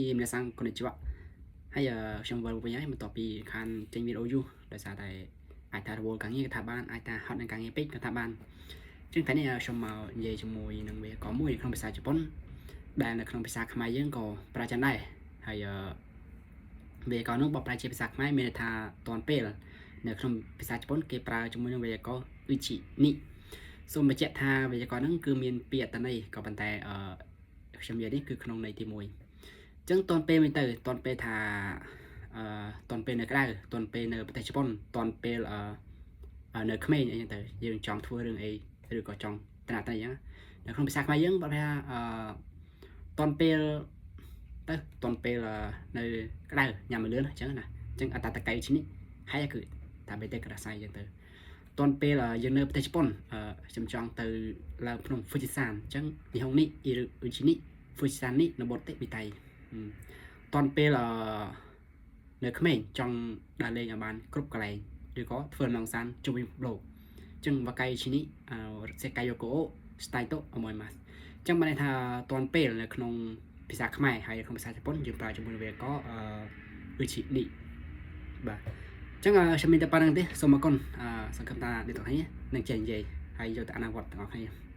皆さんこんにちは ហើយខ្ញុំវិលវិញហើយបន្ទាប់ពីខានចេញវីដេអូយូរដោយសារតែអាចថារវល់ការងារក៏ថាបានអាចថាហត់នឹងការងារពេកក៏ថាបានអញ្ចឹងថ្ងៃនេះខ្ញុំមកនិយាយជាមួយនឹងវេយ្យាករណ៍មួយក្នុងភាសាជប៉ុនដែលនៅក្នុងភាសាខ្មែរយើងក៏ប្រើច្រើនដែរហើយវេយ្យាករណ៍នោះបកប្រែជាភាសាខ្មែរមានន័យថាទាន់ពេលនៅក្នុងភាសាជប៉ុនគេប្រើជាមួយនឹងវេយ្យាករណ៍うちにសូមបញ្ជាក់ថាវេយ្យាករណ៍ហ្នឹងគឺមានពីរអត្ថន័យក៏ប៉ុន្តែអឺខ្ញុំនិយាយនេះគឺក្នុងន័យទី1ចឹងទាន់ពេលមែនទៅទាន់ពេលថាអឺទាន់ពេលនៅក្រៅទាន់ពេលនៅប្រទេសជប៉ុនទាន់ពេលអឺនៅក្មេងអីចឹងទៅយើងចង់ធ្វើរឿងអីឬក៏ចង់ត្រាក់តែអញ្ចឹងនៅក្នុងភាសាខ្មែរយើងបើថាអឺទាន់ពេលទៅទាន់ពេលនៅក្តៅញ៉ាំមួយលឿនអញ្ចឹងណាអញ្ចឹង温かいうちに早く食べてくださいអញ្ចឹងទៅទាន់ពេលយើងនៅប្រទេសជប៉ុនអឺខ្ញុំចង់ទៅឡើងភ្នំហ្វូជីសានអញ្ចឹង日本にいるうちに富士山に登ってみたいទាន់ពេលអឺនៅក្មេងចង់ដើរលេងឲ្យបានគ្រប់កន្លែងឬក៏ធ្វើដំណងសានជុំវិញពិភពលោកអញ្ចឹង若いうちに世界旅行をしたいと思いますអញ្ចឹងបានន័យថាទាន់ពេលនៅក្នុងភាសាខ្មែរហើយក្នុងភាសាជប៉ុនយើងប្រើជាមួយនឹងវេយ្យាករណ៍អឺうちにបាទអញ្ចឹងខ្ញុំមានតែប៉ុណ្្នឹងទេសូមអរគុណអឺសង្ឃឹមថាអ្នកទាំងអស់គ្នានឹងចេះនិយាយហើយយកទៅអនុវត្តទាំងអស់គ្នា។